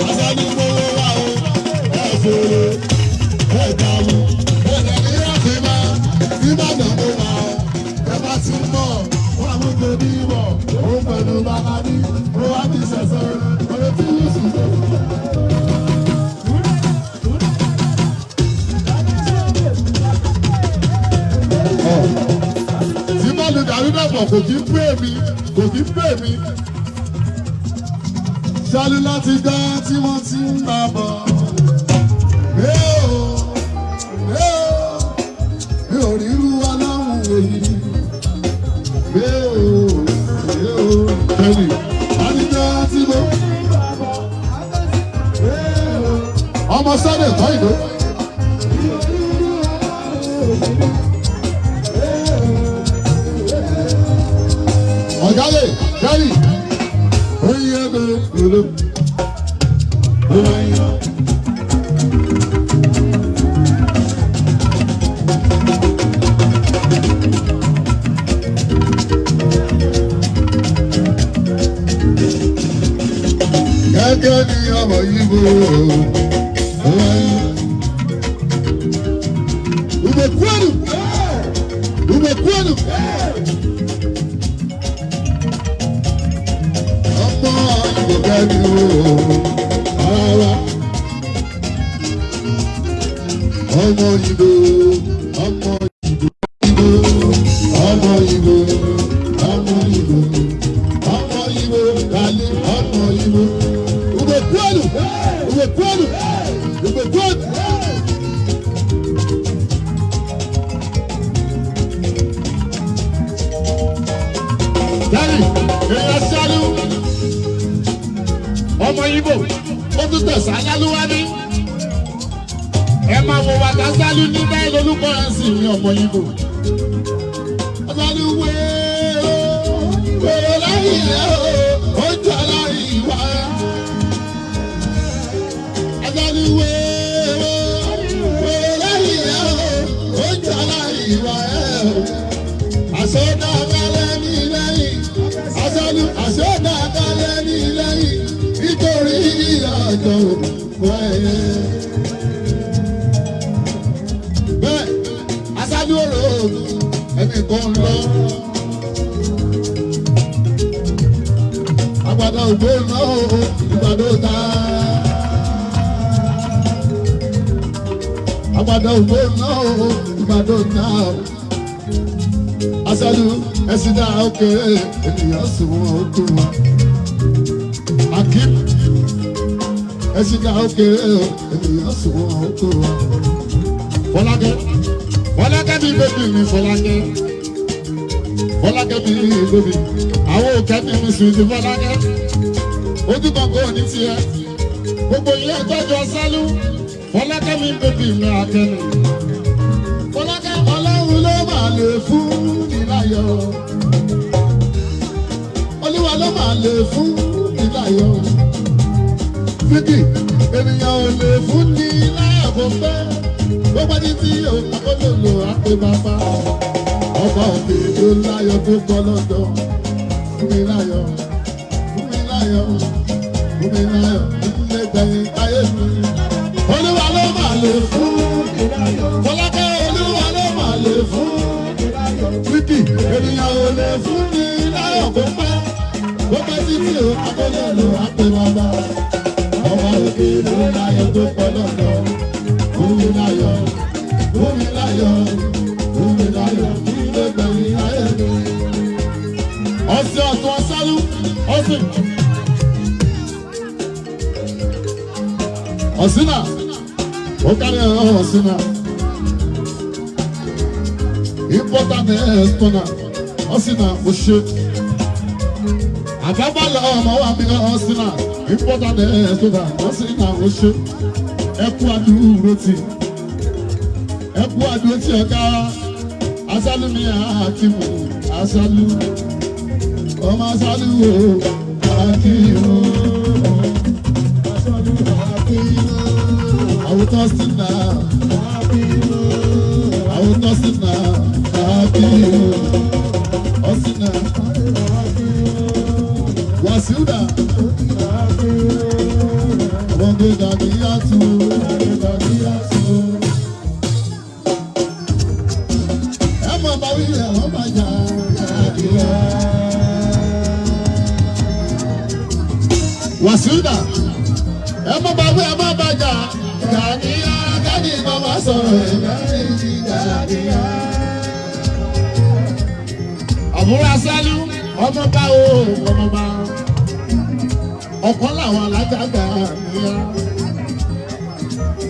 Speaker 2: aṣọ ní gbowó wá o. Ẹ fòrò, ẹ dààmú. Ẹ̀rẹ̀ ní láti máa, Ìbàdàn mo wà o. Ẹ bá ti ń bọ̀, wọ́n á mú tèmi bọ̀. Òun pẹ̀lú bàbá ní, ó wá ti ṣẹ̀ṣẹ̀ ọ̀rẹ́ tí yóò sì ṣe. Tí bá lu dàrúdàpọ̀ kò kí ń pè mí, kò kí ń pè mí. Ṣálú láti gbá tí wọ́n ti ń bá bọ̀. Ẹ o, ẹ o, mi ò rí irú aláwọ̀ èyí. Ẹ o, ẹ o, Kẹ́mi, láti gbá tí mo. Ọmọ Sunday kọ́ ìlú. Ọ̀gálẹ̀ Kẹ́mi, oyin ẹgbẹ́ lòlò. Oyin. Gẹ́gẹ́ bí ọmọ Yíbo. Umekwenu! Umekwenu! Ọmọ Ìgbò kẹ́mi o, ara. Ọmọ Ìgbò, ọmọ Ìgbò, ọmọ Ìgbò, ọmọ Ìgbò, ọmọ Ìgbò, Kálí, ọmọ Ìgbò. Umekwenu! Umekwenu! Umekwenu! Kẹ́rì, èèyàn sálú. Ọmọ Ìgbò, ó tún tẹ̀sán lálúwá ní. Ẹ máa wo wàtá sálú ní bẹ́ẹ̀ lórúkọ ẹ̀ sì ní ọmọ Ìgbò. Sálú wéèrò, wéèrò láyé ẹ̀ o, ó jọ láyé wá. Sálú wéèrò, wéèrò láyé ẹ̀ o, ó jọ láyé wá ẹ̀ o. Àsọdá kalẹ̀ ní lẹ́yìn, àsọdún àsọdá kalẹ̀ ní lẹ́yìn, nítorí ìyàtọ̀ wáyé. Bẹ́ẹ̀ aṣáájú ọ̀rọ̀ ẹnì kan lọ. Àgbàdo ògbóná o, ìgbàdo ta. Àgbàdo ògbóná o, ìgbàdo ta. Aṣáájú ẹ̀sìn dá òkèèrè ènìyàn sùn wọn ó tó wọn. Akim ẹ̀sìn dá òkèèrè ènìyàn sùn wọn ó tó wọn. Fọlákẹ́ Fọlákẹ́ mi bébì mi Fọlákẹ́ Fọlákẹ́ mi bébì àwọn òkè mi mi sùn sí Fọlákẹ́ ojú kan kò ní tiẹ̀ gbogbo ilé ìtọ́jú ọ̀sálú Fọlákẹ́ mi bébì mi akẹ́ni Fọlákẹ́ Ọlọ́run ló máa lè fún ní láyọ̀ Olúwa ló máa lè fún ní láyọ̀ Fíkì ènìyàn ò lè fún ní láyọ̀ kó pẹ́ gbogbo ẹni tí àkọlòlò àpè bàbá ọba òkè ló láyọ̀ tó kọ́ lọ́dọ̀ fún mi láyọ̀ fún mi láyọ̀ fún mi láyọ̀ nílé gbẹ̀yìn ayé mi. Olúwa ló máa lè fún Fọlákẹ́ Olúwa ló máa lè fún Wíkì ènìyàn ò lè fún ní láyọ̀ kó pẹ́ gbogbo ẹni tí àkọlòlò àpè bàbá ọba òkè ló láyọ̀ tó kọ́ lọ́dọ̀. Fún mi láyọ̀, fún mi láyọ̀, fún mi láyọ̀, kí ló gbẹ̀yìn ayé mi. Ọ̀sẹ̀ ọ̀tún ọ̀sálú, ọ̀sìn. Ọ̀sìnà, ó kárí ẹ̀rọ ọ̀sìnà. Important ẹ̀ẹ́sìtọ́nà, ọ̀sìnà ó ṣe. Àbábálà ọmọ wa mi ọ̀sìnà, important ẹ̀ẹ́sìtọ́nà, ọ̀sìnà ó ṣe. Ẹkú àdúró tì ẹkú àdúró tì ọ̀gá asálù mi àkìmù asálù ọmọ asálù o àkìmù asálù àkìmù àwòtọ́ sínà àwòtọ́ sínà àkìmù ọ̀sìnà wàsíùdà. Ọmọdé dàbí àtú, dàbí àtú. Ẹ mọ̀ bá wí ẹ̀ wọ́n máa jà àdìyà. Wàsíùdà, ẹ mọ̀ bá wí ẹ̀ má bá jà. Gàdíyà, gàdí bàbá sọ̀rọ̀ ẹ̀ gàdíyà. Àbúrò Asálú, ọmọ bá o, ọmọ bá ọ̀kan làwọn alájà Gàníyà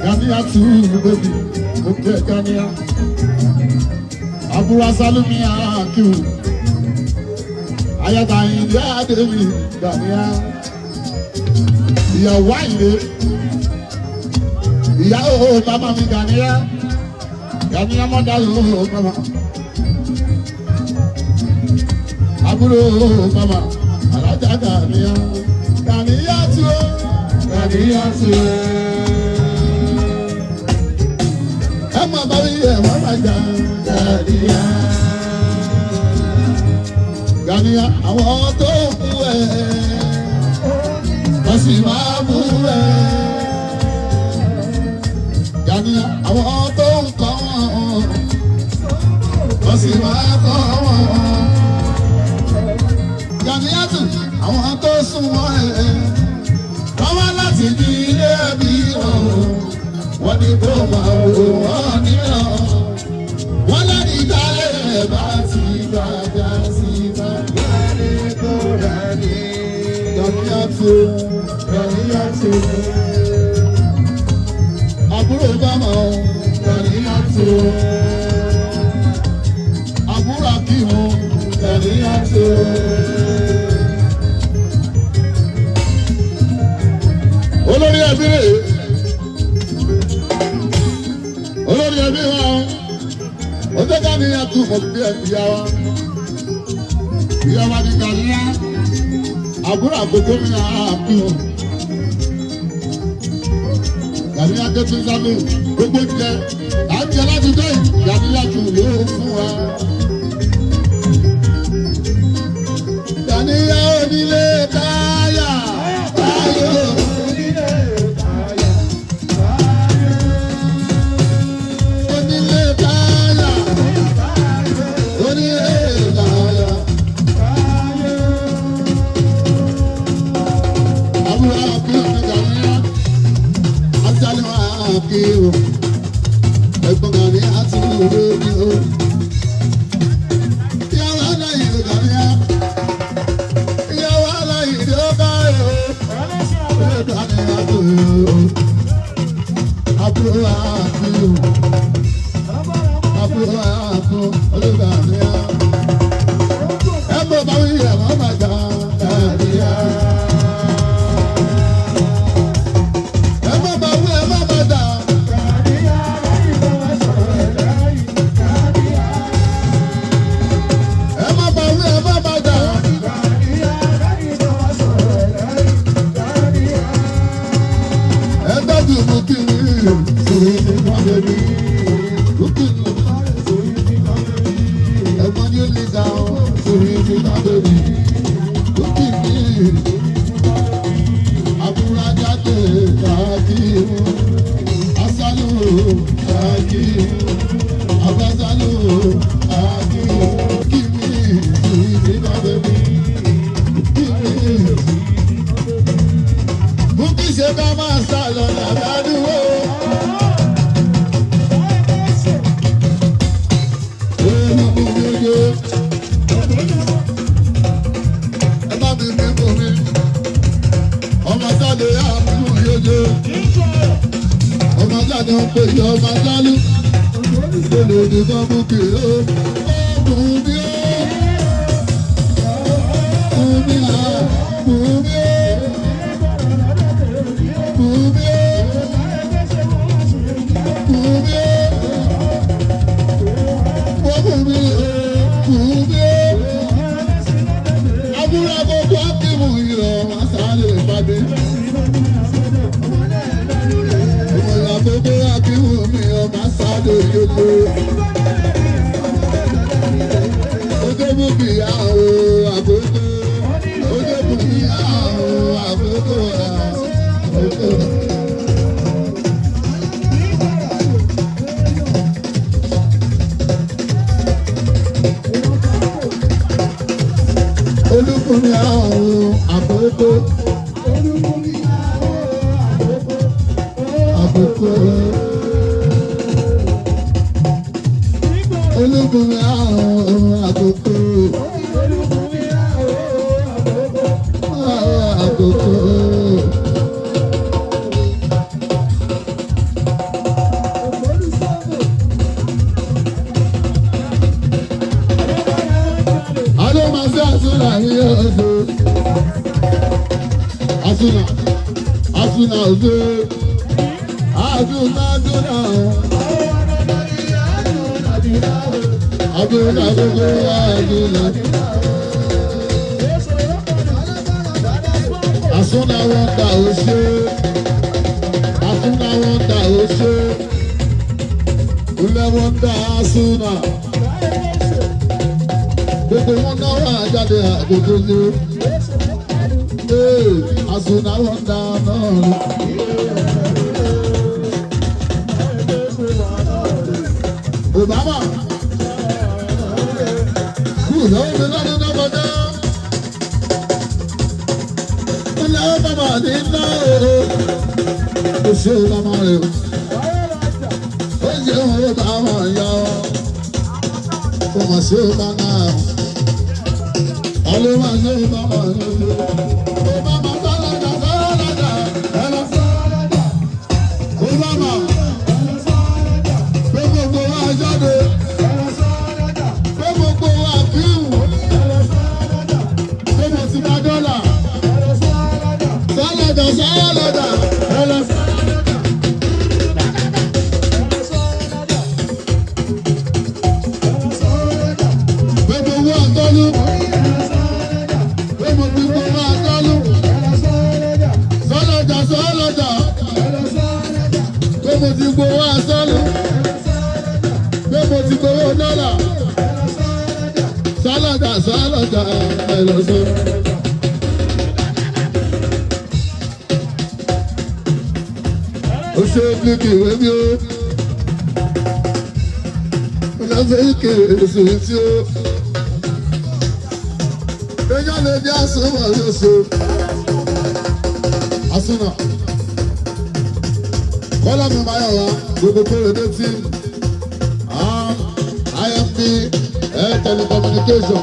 Speaker 2: Gàníyà tù bébì òkè Gàníyà àbúrò asálùmí àkìwù ayàtà ìdí àdèmí Gàníyà ìyàwó àyè ìyàwó bàbá mi Gàníyà Gàníyà mọ́dà ló bàbá àbúrò bàbá alájà Gàníyà. Gàníyà tí ó, Gàníyà tí ó. Ẹ máa bá wí ẹ̀ wọ́n máa jà Gàníyà. Gàníyà àwọn tó kú ẹ̀, wọ́n sì máa mú ẹ̀. Gàníyà àwọn tó ń kọ́ wọn, wọ́n sì máa kọ́ wọn. Gàníyà tù àwọn tó súnmọ́ ẹ̀ wọ́n wá láti di ilé ẹbí wọn wọ́n ní kó máa wò wọ́n níran wọ́n lẹ́ni dálé ẹ̀ bá ti gbàgbà sí bá yẹ́nì kó rẹ̀ ní. Gàníyà tó Gàníyà tó àbúrò bá mọ̀ ọ́ Gàníyà tó àbúrò àkìmọ̀ Gàníyà tó. Olórí ẹbí rè olórí ẹbí wa ọjọ́ Gàníyà tún mọ̀ bí ìyá wa ìyá wa ní Gàníyà àbúrò àkókò mi àpín o Gàníyà kẹ́tù sábẹ́ gbogbo jẹ à ń jẹ láti dé Gàníyà tún ló fún wa. Gàníyà onílé táyà táyò. Onílé táyà, onílé táyà. Akíwò. Ẹ̀gbọ́n kan ní àtúndò ní o. Ìyàwó aláìlú kan ní á. Ìyàwó aláìlú bá yọ. Ẹ̀gbọ́n ní àtúndò. Àbúrò Akíwò. Àbúrò Akíwò. Olùkọ́ ní á. Ẹ̀gbọ́n bá wí ẹ̀wọ̀n bàjá. Ẹ má bá wí ẹ má bá dà. Ẹ má bá wí ẹ má bá dà. Ẹ tọ́jú mú kí ni sùúrù ní kọ́bẹ̀bí. Mú kí ni ẹ̀gbọ́n ní lè dà ó sùúrù ní kọ́bẹ̀bí. Mú kí ni àbúrò ajáde kàkí asálù kàkí abásálù kàkí kí ni sùúrù ní kọ́bẹ̀bí. Kí ni mú kí ṣe ká máa sá lọ làbádúró. Ẹ bá mi fi bò mí. Ọmọ sáde àbúrò yóyó. Ọmọ sáde ń pè é ọmọ sálú. Olòdì kan mú kí ó. Ó bù mí ó. Bù mí á. Bù mí ó. Bù mí ó. Bù mí ó. Wọ́n bù mí ó. Bù mí ó. Àbúrò àkókò ákímù ìrọ̀ wọn sáré ìpàdé. Ìmọ̀lá àkókò ákímù mi ọmọ sáré yòókù. Ojú mú kì í àwọ̀ àkókò. Ojú mú kì í àwọ̀ àkókò. Àkókò. Olúkúnmi àwọ̀ àkókò. Àkókò. Olúkúnmi àwọ̀ àkókò. Àwọ̀ àkókò. Adó máa ṣe àsúnà ní ọ̀sẹ̀. Àsúnà àsúnà ọ̀sẹ̀. Àsúnà àsúnà. Àsúnà gbogbo àsúnà. Àsúnà wọn ta òṣè. Àsúnà wọn ta òṣè. Ilé wọn ta àsúnà gbogbo wọn náà wà jáde àkókò ní. Ee, àsùnà wọn dá náà ni. Obama kú lọ́wọ́ mi lọ́dún tó kọjá. Ilé bàbá ní ná o. Ó ṣe bàbá rẹ̀ o. Ó ṣe òun bàbá yá o. Ó mà ṣe bàbá o. Gbogbo owó àtọ́lú, gbogbo gbogbo owó àtọ́lú, sọ́lọ́jà sọ́lọ́jà, gbogbo ti gbowó àtọ́lú, gbogbo ti gbowó dọ́là, sọ́lọ́jà sọ́lọ́jà ẹlọ́sọ. Ó ṣe bíkì ìwé mi ó, ó lọ sí ìkèrè tí ó. Èèyàn lè di àsùnwọ̀n lóṣù. Àsùnà. Kọ́lá mi máa yọ̀ wá gbogbo Kóredé tí IMD Air Telecommunication.